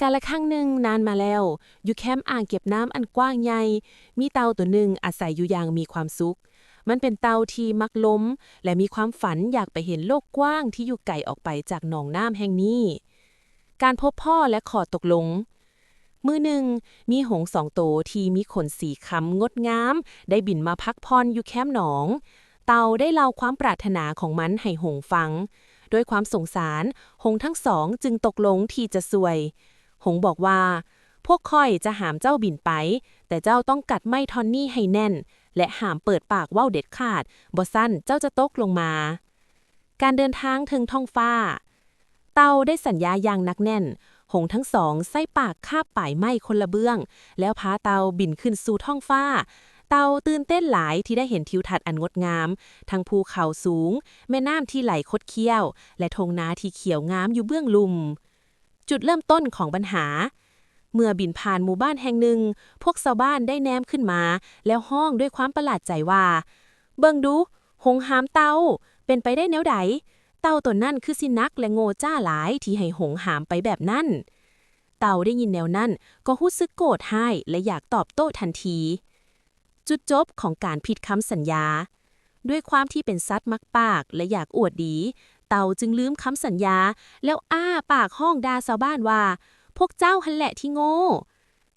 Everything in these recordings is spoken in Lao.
ກາລະຄັ້ງໜຶ່ງນານມາແລ້ວ, ຢູ່ແຄມອ່າງເກັບນ້ຳອັນກວ້າງໃຫຍ່, ມີເຕົ່າຕົວໜຶ່ງອາໄສຢູ່ຢ່າງມີຄວາມສຸກ. ມັນເປັນເຕົ່າທີ່ມັກລົມ ແລະ ມີຄວາມຝັນຢາກໄປເຫັນໂລກກວ້າງທີ່ຢູ່ໄກອອກໄປຈາກໜອງນ້ຳແຫ່ງນີ້. ການພົບພໍ້ ແລະ ຂໍ້ຕົກລົງ. ມື້ໜຶ່ງ, ມີຫົງສອງໂຕທີ່ມີຂົນສີຄຳງົດງາມໄດ້ບິນມາພັກຜ່ອນຢູ່ແຄມໜອງ. ເຕົ່າໄດ້ເລົ່າຄວາມປາດຖະໜາຂອງມັນໃຫ້ຫົງຟັງ. ດ້ວຍຄວາມສົງສານ, ຫົງທັງສອງຈຶ່ງຕົກລົງທີ່ຈະຊ່ວຍ. ຫົງບອກວ່າ, ພວກຂ້ອຍຈະຫາມເຈົ້າບິນໄປ, ແຕ່ເຈົ້າຕ້ອງກັດໄມ້ທ່ອນນີ້ໃຫ້ແໜ້ນ ແລະ ຫ້າມເປີດປາກເວົ້າເດັດຂາດ, ບໍ່ຊັ້ນເຈົ້າຈະຕົກລົງມາ. ການເດີນທາງເທິງທ້ອງຟ້າ. ເຕົ່າໄດ້ສັນຍາຢ່າງໜັກແໜ້ນ. ຫົງທັງສອງໃຊ້ປາກຄາບປາຍໄມ້ຄົນລະເບື້ອງ ແລ້ວພາເຕົ່າບິນຂຶ້ນສູ່ທ້ອງຟ້າ. ເຕົ່າຕື່ນເຕັ້ນຫຼາຍທີ່ໄດ້ເຫັນທິວທັດອັນງົດງາມ, ທັງພູເຂົາສູງ, ແມ່ນ້ຳທີ່ໄຫຼຄົດຄ້ຽວ ແລະ ທົ່ງນາທີ່ຂຽວງາມຢູ່ເບື້ອງລຸ່ມ. ຈຸດເລີ່ມຕົ້ນຂອງບັນຫາ. ເມື່ອບິນຜ່ານໝູ່ບ້ານແຫ່ງໜຶ່ງ, ພວກຊາວບ້ານໄດ້ແນມຂຶ້ນມາ ແລ້ວຮ້ອງດ້ວຍຄວາມປະຫຼາດໃຈວ່າ, ເບິ່ງດູ, ຫົງຫາມເຕົ່າ! ເປັນໄປໄດ້ແນວໃດ? ເຕົ່າໂຕນັ້ນຄືຊິໜັກ ແລະ ໂງ່ຈ້າຫຼາຍທີ່ໃຫ້ຫົງຫາມໄປແບບນັ້ນ. ເຕົ່າໄດ້ຍິນແນວນັ້ນກໍຮູ້ສຶກໂກດຮ້າຍ ແລະ ຢາກຕອບໂຕ້ທັນທີ. ຈຸດຈົບຂອງການຜິດຄຳສັນຍາ. ດ້ວຍຄວາມທີ່ເປັນສັດມັກປາກ ແລະ ຢາກອວດດີ, ເຕົ່າຈຶ່ງລືມຄຳສັນຍາ ແລ້ວອ້າປາກຮ້ອງດ່າຊາວບ້ານວ່າ, ພວກເຈົ້າຫັ້ນແຫຼະທີ່ໂງ່!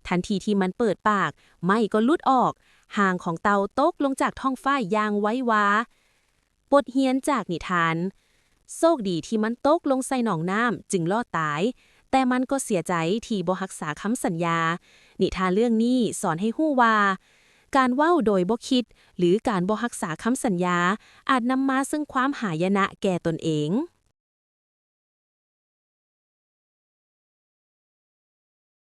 ທັນທີທີ່ມັນເປີດປາກ, ໄມ້ກໍຫຼຸດອອກ, ຮ່າງຂອງເຕົ່າຕົກລົງຈາກທ້ອງຟ້າຢ່າງໄວວາ. ບົດຮຽນຈາກນິທານ. ໂຊກດີທີ່ມັນຕົກລົງໃສ່ໜອງນ້ຳຈຶ່ງລອດຕາຍ, ແຕ່ມັນກໍເສຍໃຈທີ່ບໍ່ຮັກສາຄຳສັນຍາ. ນິທານເລື່ອງນີ້ສອນໃຫ້ຮູ້ວ່າ, ການເວົ້າໂດຍບໍ່ຄິດ ຫຼື ການບໍ່ຮັກສາຄຳສັນຍາ ອາດນຳມາເຊິ່ງຄວາມຫາຍະນະແກ່ຕົນເອງ.